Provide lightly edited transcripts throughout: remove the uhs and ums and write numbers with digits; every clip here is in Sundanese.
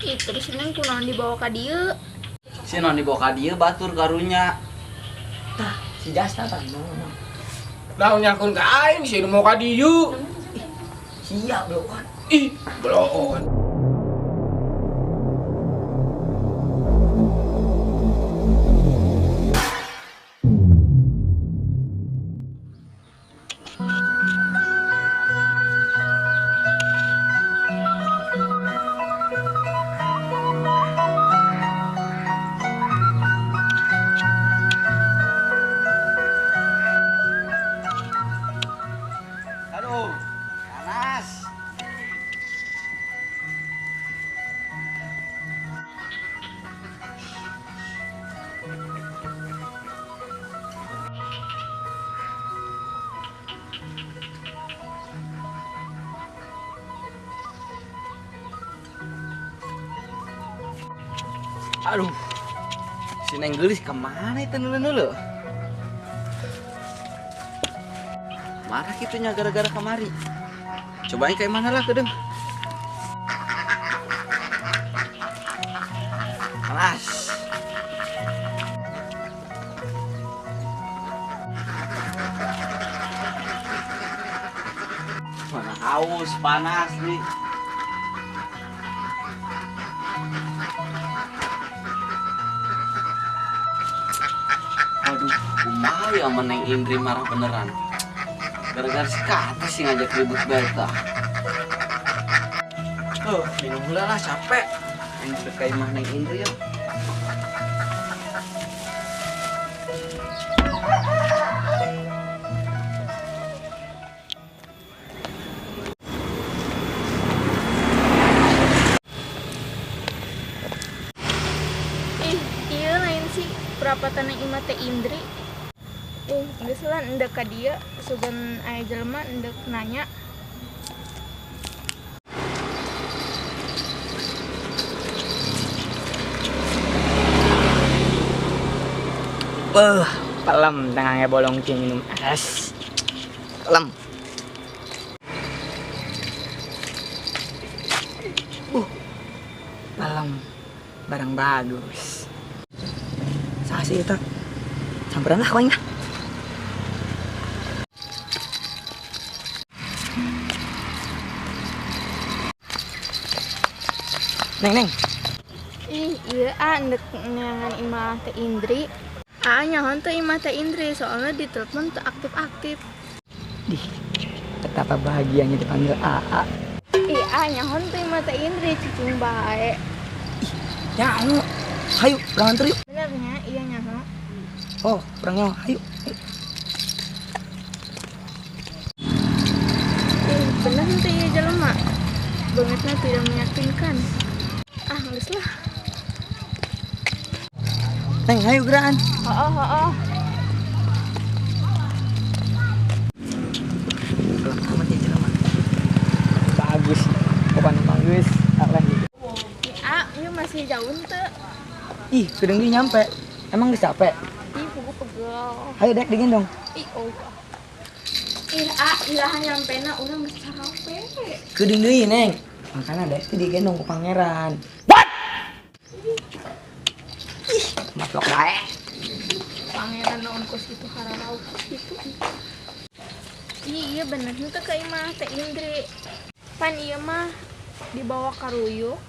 Ih, terus Neng kunaon dibawa ka dieu? Si non dibawa ka dieu batur karunya. Tah, si Jasta tah ngomong. Naon nyakun ka aing sih nu mau ka dieu. Siap blokan. Ih, bloon. Aduh, panas. Aduh, si Neng Geulis kemana itu nulu-nulu? Marah kitunya gara-gara kemari. Cobain kayak mana lah kedeng. Kelas. Mana haus, panas nih. Waduh, kumaha ya sama Neng Indri marah beneran. Gara-gara si Kata sih ngajak ribut beta. Tuh, minum heula lah, capek. Yang deket imah Neng Indri ya. Ih, iya lain sih perapatan imah Teh Indri. Geus lah endek ka dieu, sugan aya jelema endek nanya. Beuh, pelem tengahnya bolong cing minum es. Pelem. Pelem. Barang bagus. Sasi eta. Samperan lah koing lah. Neng, neng. Ih, iya ah, endek neangan imah Teh Indri. Ah, nyaho teh imah Teh Indri, soalnya di telepon teu aktif-aktif. Dih, betapa bahagianya dipanggil AA. Ih, ah, nyaho teh imah Teh Indri, cicing bae. Ih, nyaho. Hayu, urang anter yuk. Benernya, iya nyaho. Oh, urang nyaho, hayu. Ih, bener teh ieu jelema. Bangetna tidak meyakinkan. Ah, geus lah. Neng, hayu gerakan. Heeh, heeh. Amat ya jelema. Bagus. Bukan bagus, apa gitu. Ih, ah, ieu masih jauh teu. Ih, gedeng deui nyampe. Emang geus capek? Ih, pugu pegel. Hayu dek digendong. Ih, oh. Ih, ah, iraha nyampena urang geus capek. Gedeng deui, Neng. Makanya dek teh digendong ku pangeran. What? Ih, matlok bae. Pangeran naon kos itu hararau kos itu. Ih, iya bener henteu ka imah Teh Indri. Pan ieu mah dibawa ka ruyuk.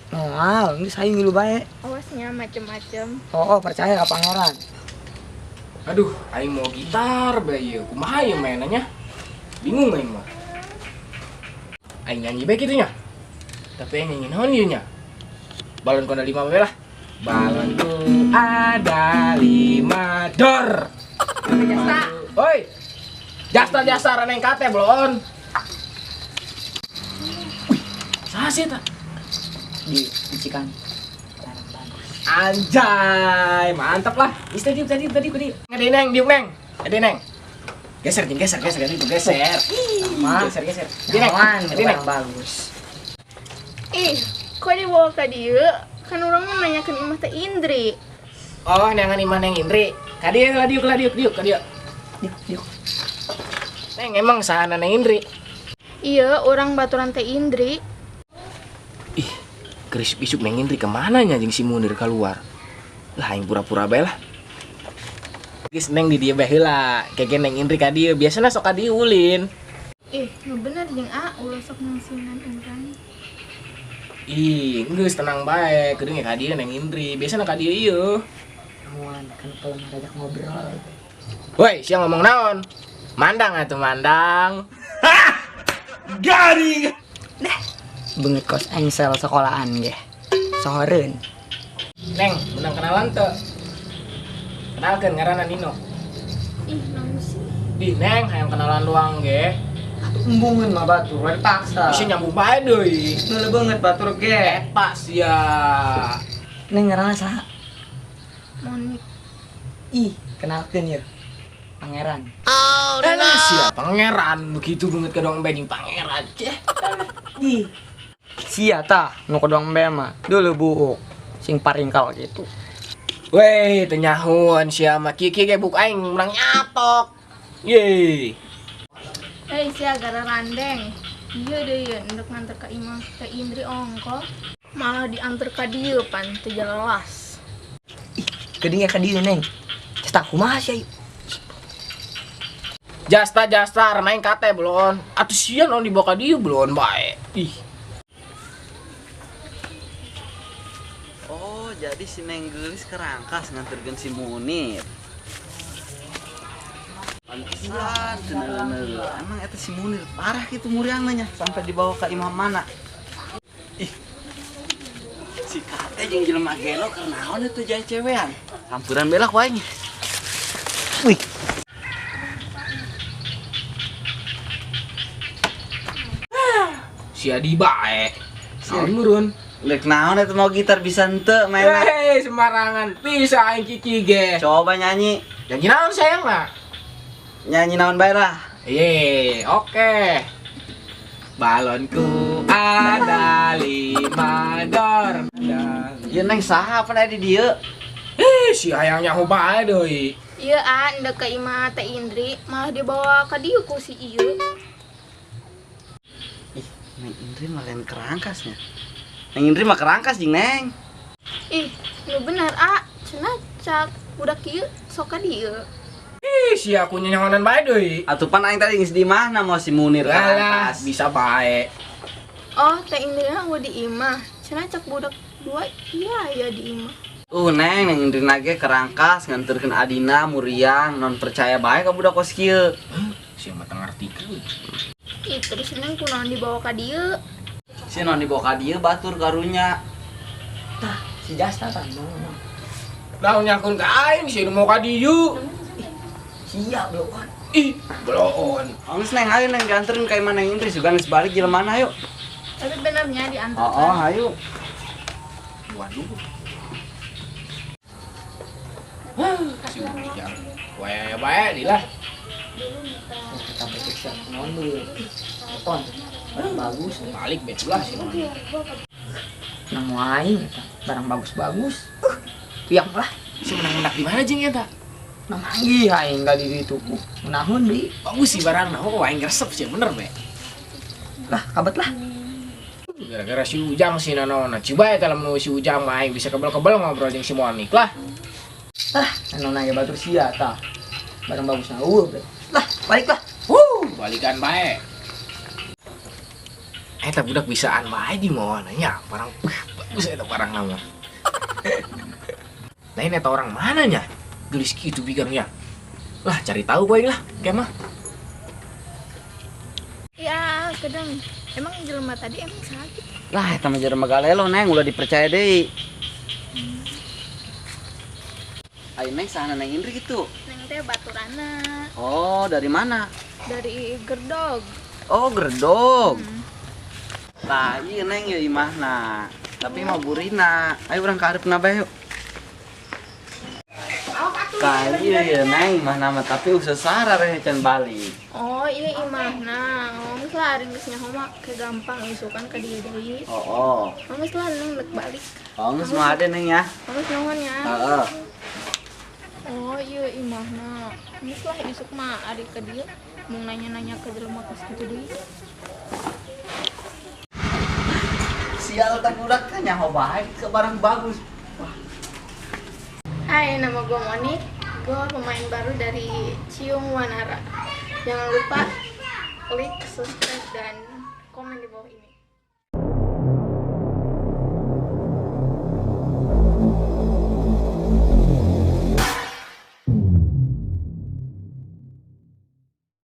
Moal, geus hayu ngilu bae. Awasnya macem-macem. Oh, oh, percaya ka pangeran. Aduh, aing mau gitar bae ieu. Kumaha ieu mainannya? Bingung aing mah. Aing nyanyi bae kitu nya. Tapi aing nyanyi naon ieu nya? Balonku ada 5 bae lah. Balonku ada 5 dor. Jasta. Oi. Jasta jasa raneng kate bloon. Wih, saha sih eta? Di bicikan. Barang bagus. Anjay, mantap lah. Ih, tadi tadi tadi tadi. Ngade neng, diuk neng. Ngade neng. Geser jeung geser geser geser geser. Sama. Geser geser. Di neng, Nyaman, di neng. barang bagus. Ih, kok dibawa ka dieu? Kan urang mah nanyakeun imah Teh Indri. Oh, neangan imah Neng Indri. Ka dieu lah diuk lah diuk diuk ka dieu. Diuk diuk. Neng emang sahana Neng Indri? Iya, urang baturan Teh Indri. Ih, Keris isuk Neng Indri kemana nya jeung si Munir keluar. Lah aing pura-pura bae lah. Geus Neng di dieu bae heula. Kege Neng Indri ka dieu biasana sok ka dieu ulin. Ih, nu bener jeung A ulah sok ngasinan urang. Ih, geus tenang bae, kudu ge ka dieu Neng Indri. Biasana ka dieu ieu. Naon kan kalau ngajak ngobrol. Woi, sia ngomong naon? Mandang atuh mandang. Garing. Deh, beungeut kos engsel sekolahan ge. Sohoreun. Neng, menang kenalan teu? Kenalkeun ngaranna Nino. Ih, naon sih? Di Neng, hayang kenalan doang ge. Atuh embungeun mah batur, we dipaksa. Bisa nyambung bae deui. Ngeuleuh beungeut batur ge. Eta sia. Neng ngaranna saha? Monik. Ih, kenalkeun yeuh. Pangeran. Oh, no. Sia pangeran begitu banget kedong bedding pangeran. Ceh. Ih. Sia tah nu kedong be mah dulu buuk sing paringkal gitu. Weh, teu nyahoan sia mah kieu ge buk aing menang nyatok. Ye. Hei, sia gara randeng. Ieu deui ieu ndek nganter ka imah Teh Indri ongko. Malah dianter ka dieu pan teu jelas. Ih, geuning ka dieu Neng. Cesta kumaha sia ieu? Jasta main kate belon. Atuh sia non dibawa ka dieu belon bae. Ih. Oh, jadi si Neng Geulis kerangkas nganterkeun si Munir. Pantesan teu emang eta si Munir parah kitu muriangna nya sampai dibawa ka imah mana. Ih. Si Kate jeung jelema gelo keur naon eta jae cewean. Sampuran belak wae. Wih. Si Adi bae. Naon meureun? Lek naon eta mau gitar bisa henteu mainna. Hei, sembarangan bisa aing kiki ge. Coba nyanyi. Nyanyi naon sayang lah? Nyanyi naon bae lah. Ye, oke. Balonku ada 5 dor. Ieu Neng saha apa di dieu? Eh, si hayang nyaho bae deui. Ieu a ndek ka imah Teh Indri malah dibawa ka dieu ku si ieu. Ih, Neng Indri mah lain kerangkasnya. Neng Indri mah kerangkas jeung Neng. Ih, nu bener a, cenah cak budak ieu sok ka dieu. Ih, si aku nyahonan bae deui. Atuh pan aing tadi geus di imahna mau si Munir Alah, kerangkas. bisa bae. Oh, Teh Indri mah di imah. Cenah cak budak dua iya ya di imah. Neng, Neng Indri nage kerangkas nganterkeun adina muriang non percaya bae ka budak kos kieu. Si mah teu ngartikeun. Ih, terus Neng kunaon dibawa ka dieu? Si non dibawa ka dieu batur karunya. Tah, si Jasta tah. Naon nyakun ka aing si nu mau ka dieu. Sia bloon. Ih, bloon. Geus Neng, ayo Neng dianterin ka imah Neng Indri sugan geus balik jelema ayo. Tapi benernya diantar. Oh, ayo. Waduh. Si Ujang. Wae bae di lah. Kita periksa naon dulu. Ton. Barang bagus. Balik betul lah sih. Nang aing eta, barang bagus-bagus. Piang lah. Si menang-menang di mana jeung eta? Nang manggih aing ka di ditu. Naon deui? Bagus sih barang, oh aing resep sih bener be. Lah, kabet lah. Gara-gara si Ujang sih nanona. Coba eta lamun si Ujang mah aing bisa kebel-kebel ngobrol jeung si Monik lah. Lah, nanona ge batur sia tah. Barang bagus na eueuh be. Lah, balik lah. Balikan bae. Eta budak bisaan bae di mawana nya, barang bagus eta barang nama. Lain eta orang mana nya? Gelis kitu bigangnya. Lah cari tahu bae lah, kemah. Ya, kedeng. Emang jelema tadi emang sakit. Lah eta mah jelema galelo Neng, ulah dipercaya deui. Ayo Neng sana Neng Indri gitu. Neng teh baturana. Oh, dari mana? Dari Gerdog. Oh, Gerdog. Tah, ieu Neng ieu imahna. Tapi mau burina. Ayo urang ka hareupna bae yuk. Tah, ieu ieu Neng imahna mah tapi usah sara reh can balik. Oh, iya imahna. Oh, geus lah ari geus nyaho mah ke gampang isukan ka dieu deui. Oh, oh. Oh, geus lah Neng rek balik. Oh, geus mah ade Neng ya. Oh, geus nuhun ya. Heeh. Oh, iya imahna. Geus lah isuk mah ari ka dieu mau nanya-nanya ke jelema kos kitu deui. Sial teh budak teh nyaho bae ke barang bagus. Wah. Hai, nama gue Monik. Gue pemain baru dari Ciung Wanara. Jangan lupa klik subscribe dan komen di bawah ini.